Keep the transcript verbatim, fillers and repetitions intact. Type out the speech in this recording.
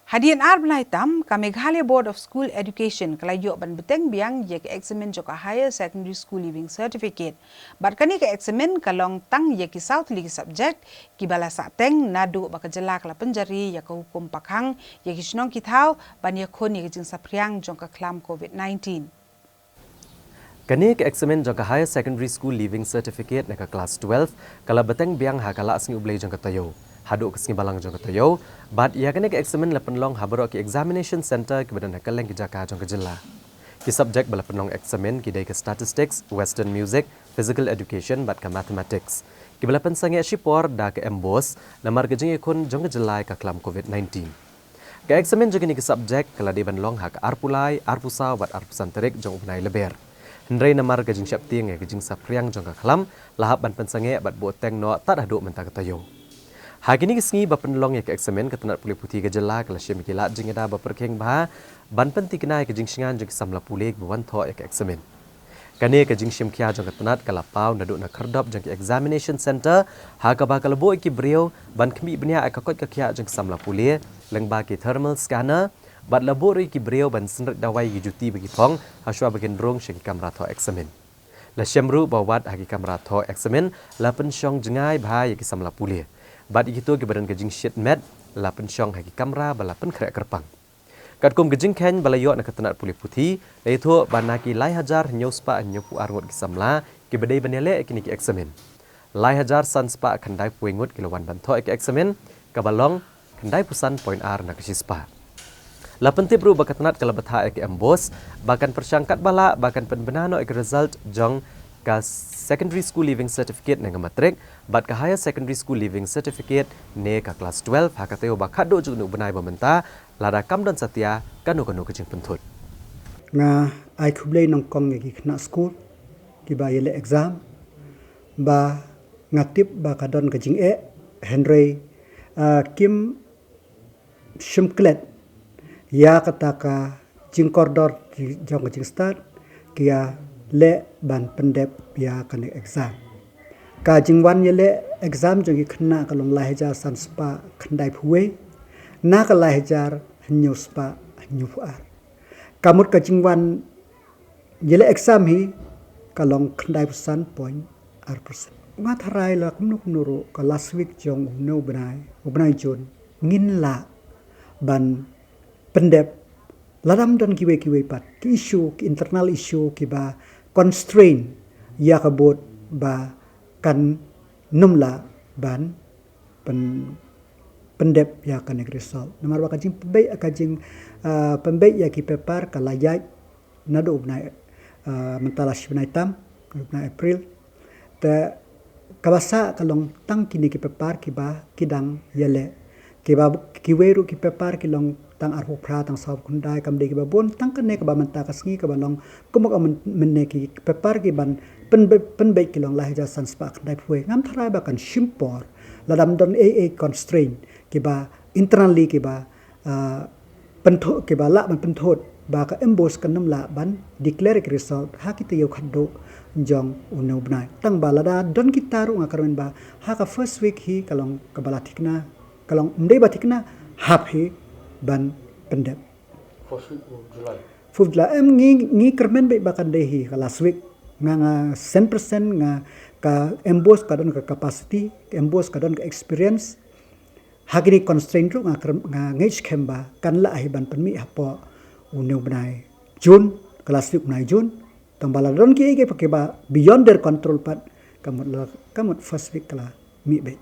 Hadien ar bnai tam, ka Meghalaya Board of School Education ka la ïoh ban bteng biang ïa ka eksamin jong ka Higher Secondary School Leaving Certificate. Bad kane ka eksamin ka long tang ïa ki saw tylli ki subject, kiba la sah teng naduh ba ka jylla ka la pynjari ïa ka hukum pakhang ïa ki shnong ki thaw ban ïakhun ïa ka jingsaphriang jong ka khlam COVID nineteen. Kane ka eksamin jong ka Higher Secondary School Leaving Certificate na ka klas twelve ka la bteng biang ha ka Laisngi U Blei jong ka taïew haduh ka Sngi Balang jong ka taïew, bad ïa kane ka eksamin la pynlong ha baroh ki examination centre kiba don ha kylleng ki jaka jong ka jylla. Ki subject ba la pynlong eksamin ki dei ka Statistics, Western Music, Physical Education bad ka Mathematics, kiba la pynsangeh shipor da ka MBOSE namar ka jingïakhun jong ka jylla ïa ka khlam COVID nineteen. Ka eksamin jong kine ki subject ka la dei ban long ha ka arphew lai, arphew saw bad arphew san tarik jong u bnai Lber. Hynrei namar ka jingsheptieng ïa ka jingsaphriang jong ka khlam la hap ban pynsangeh bad buh teng noh tad haduh mynta ka taïew. Ha kine ki sngi ba pynlong ïa ka eksamin, ka tnat pule puthi ka jylla ka la shim ïa ki lad jingïada ba pyrkhing bha ban pynthikna ïa ka jingshngaiñ jong ki samla pule kiba wan thoh ïa ka eksamin. Kane ka jingshim khia jong ka tnat ka la paw naduh na khyrdop jong ki examination centre, ha kaba ka la buh ïa ki briew ban khmih bniah ïa ka koit ka khiah jong ki samla pule lyngba ki thermal scanner, bad la buh ruh ïa ki briew ban synrit dawai ïa ki juti ba ki phong hashwa ba kin rung sha ki kamra thoh eksamin. La shem ruh ba wat ha ki kamra thoh eksamin la pynshong jngai bha ïa ki samla pule, bad ïa kito kiba don ka jingshit met la pynshong ha ki kamra ba la pynkhreh kyrpang. Katkum ka jingkheiñ ba la ïoh na ka tnat pule puthi, la ïathuh ba na ki lai hajar hynñiew spah hynñiewphew ar ngut ki samla kiba dei ban ïaleh ïa kine ki eksamin, lai hajar san spah khyndaiphew wei ngut ki la wan ban thoh ïa ka eksamin, kaba long khyndaiphew san point ar na ka shispah. La pyntip ruh ba ka tnat ka la bthah ïa ka MBOSE ba kan pyrshang katba lah ba kan pynbna noh ïa ka result jong ka Secondary School Leaving Certificate ne ka Matric bad ka Higher Secondary School Leaving Certificate ne ka klas twelve ha ka taïew ba khatduh jong une u bnai ba mynta, lada kam don satia kano kano ka jingpynthut. Nga ai khublei nyngkong ïa ki khynnah skul kiba ïaleh exam, ba nga tip ba ka don ka jingeh, hynrei, ah, kim shim klet ïa kata ka jingkordor jong ka jingstad, ki ïaleh ban pyndep ïa kane exam. Ka jingwan ïaleh exam jong ki khynnah ka long lai hajar san spah khyndaiphew wei na ka lai hajar hynñiew spah hynñiewphew ar. Ka mut ka jingwan ïaleh exam hi ka long khyndaiphew san point ar percent. Nga tharai la kumno kumno ruh ka last week jong une u bnai, u bnai June, ngin lah ban pyndep, lada ym don kiwei kiwei pat ki issue, ki internal issue kiba constrain ïa ka board ba kan nym lah ban pyn, pyndep ïa kane ka result. Namar ba ka jingpynbeit, ka jing, ah, pynbeit ïa ki paper ka la ïaid naduh u bnai, ah, mynta la shi bnai tam, naduh u bnai April. Te kaba sah ka long tang kine ki paper kiba ki dang ïaleh. Kiba, kiwei ruh ki paper ki long tang arphew phra, tang sawphew khyndai, kam dei kiba bun, tang kane kaba mynta ka sngi kaba long, kumba ka myn, mynne ki paper kiban pynbe, pynbeit ki long lai hajar san spah khyndaiphew wei. Ngam tharai ba kan shim por lada ym don ei ei constraint kiba internally kiba, ah, pynthu, kiba lah ban pynthut ba ka MBOSE kan nym lah ban declare ki result ha ki taïew khatduh jong une u bnai. Tang ba lada don kita ruh nga kyrmen ba ha ka first week hi ka long kaba la thikna, ka long ym dei ba thikna, hap hi ban pyndep. First week of July. First July, em, ngi, ngi kyrmen beit ba kan dei hi ka last week. Nga, nga san percent nga, ka MBOSE ka don ka capacity, ka MBOSE ka don ka experience. Ha kine constraint ruh nga kyrm, nga ngeit skhem ba kan lah hi ban pynmih hapoh une u bnai June, ka last week u bnai June. Tang ba la don kiei kiei pat kiba beyond their control pat, ka mut la, ka mut first week ka la mih beit.